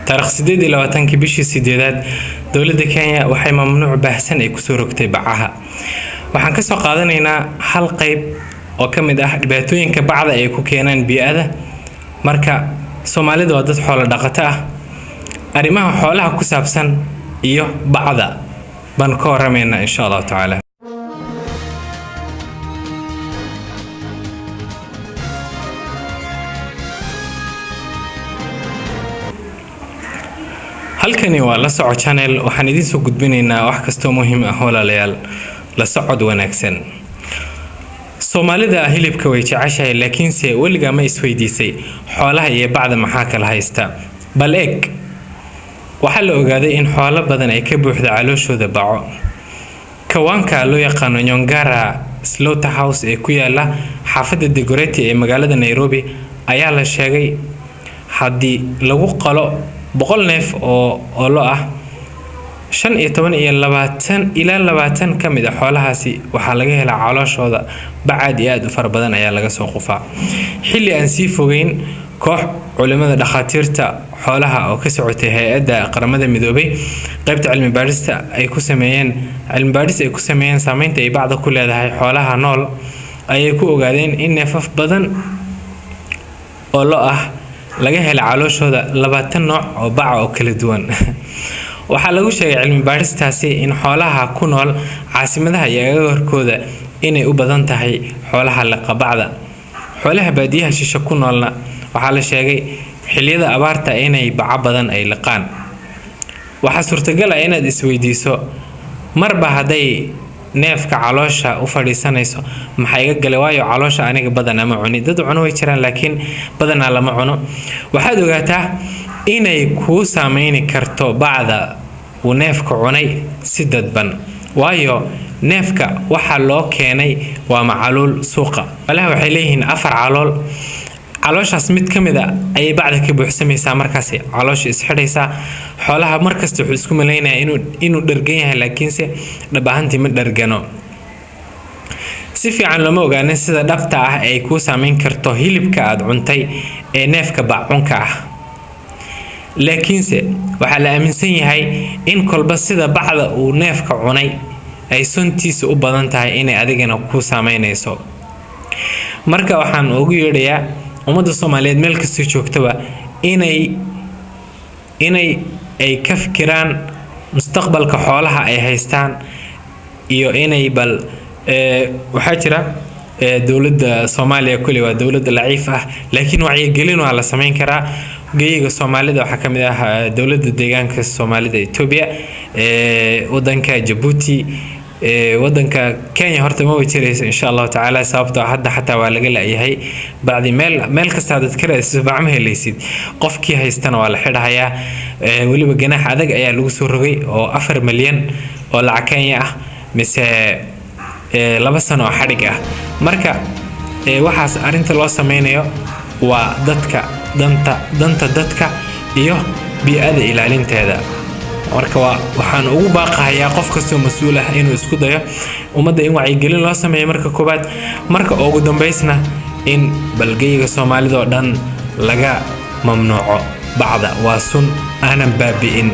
Taarikh 28-kii bishii sideedaad, dowladda Kenya waxay mamnuuc baahsan ay kusoo rogtay bacaha. Waxaan kasoo qaadanaynaa hal qayb oo ka mid ah dhibaatooyinka bacda ay ku keenaan bii'ada. Marka Soomaalida waa dad xoolo dhaqato ah, arrimaha xoolaha ku saabsan iyo bacda baan ka waramaynaa, insha Allahu tacaala. Halkani waa La Soco Channel. Waxaan idiin soo gudbinaynaa wax kastoo muhiim ah. Walaalayaal, la socod wanaagsan. Soomaalida hilibka way jeceshahay, laakiinse weligaa ma isweydiisay xoolaha iyo bacda maxaa kala haysta? Bal eeg, waxaa la ogaaday in xoolo badan ay ka buuxda calooshooda baco. Kawaanka loo yaqaano Nyongara Slaughterhouse ee ku yaala xaafadda Dagoretti ee magaalada Nairobi ayaa la sheegay haddii lagu qalo 100 neef oo lo ah, 15 iyo 20 ilaa 20 ka mid a xoolahaasi waxaa laga helaa calooshooda bac aad iyo aad u fara badan ayaa laga soo qufaa. Xilli aan sii fogeyn, koox culimada dhakhaatiirta xoolaha oo ka socotay hay-adda Qaramada Midoobay qaybta cilmi baadhista ay ku sameeyeen cilmi baadhis ay ku sameeyeen saameynta ay bacda ku leedahay xoolaha nool ayay ku ogaadeen in neefaf badan oo lo ah laga helay calooshooda 20 nooc oo baca oo kala duwan. Waxaa lagu sheegay cilmi baadhistaasi in xoolaha ku nool caasimadaha iyo agagaarkooda inay u badan tahay xoolaha liqa bacda. Xoolaha baadiyaha shishe ku noolna waxaa la sheegay xilliyada abaarta inay baco badan ay liqaan. Waxaa suurtagal ah inaad isweydiiso, marba hadday neefka caloosha u fadhiisanayso, maxaa iga galay? Waayo, caloosha aniga badanaa ma cuni. Dad cuno way jiraan, laakiin badanaa lama cuno. Waxaad ogaataa inay kuu saameyni karto bacda uu neefka cunay si dadban, waayo neefka waxa loo keenay waa macaluul. Suuqa xoolaha waxay leeyihiin afar calool. Calooshaas mid ka mid a ayay bacda ka buuxsamaysaa, markaas caloosha isxidhaysaa. Xoolaha markasta wuxuu isku malaynayaa inuu dhargan yahay, laakiinse dhab ahaantii ma dhargano. Si fiican looma ogaanin sida dhabta ah ay kuu saameyn karto hilibka aad cuntay ee neefka bacunka ah, laakiinse waxaa la aaminsan yahay in kolba sida bacda uu neefka cunay ay suntiisa u badan tahay inay adigana ku saameynayso. Marka waxaan ugu yeedhayaa ummadda Soomaaliyeed meel kastoo joogtaba inay ay ka fikiraan mustaqbalka xoolaha ay haystaan iyo inay bal waxaa jira dowladda Soomaaliya kulli waa dowladda laciif ah, laakiin wacyigelin waa la sameyn karaa. Geyiga Soomaalida waxaa ka mid ah dowladda deegaanka Soomaalida Etoobiya, wadanka Jabuuti, wadanka Kenya. Horta ma jirayso, insha Allahu tacaala, sababtoo ah hadda xataa waa laga la'yahay bacdi. Meel kasta hadaad ka raadsiso, bac ma helaysid. Qofkii haystana waa la xidhahayaa. Weliba ganaax adag ayaa lagu soo rogay oo 4 milyan oo lacag Kenya ah mise 2 sano oo xadhig ah. Marka waxaas arrinta loo sameynayo waa dadka danta dadka iyo bii'ada ilaalinteeda. Marka waa waxaan ugu baaqahayaa qof kastoo mas-uul ah inuu isku dayo ummadda in wacyigelin loo sameeyo marka koowaad, marka ugu dambeysna in balgeyga Soomaalida oo dhan laga mamnuuco bacda. Waa sun aanan baabi'in.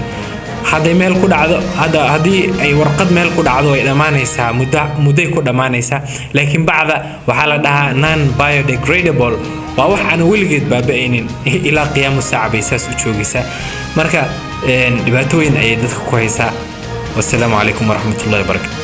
Hadday meel ku dhacdo, hadda haddii ay warqad meel ku dhacdo, way dhammaanaysaa, mudday ku dhammaanaysaa, laakiin bacda waxaa la dhahaa non biodegradable. Waa wax aan weligeed baaba'aynin, ilaa qiyaamu saaca bay saas u joogaysaa. Marka dhibaatooyin ayay dadka ku haysaa. Wasalaamu calaykum waraxmatullahi wabarakatu.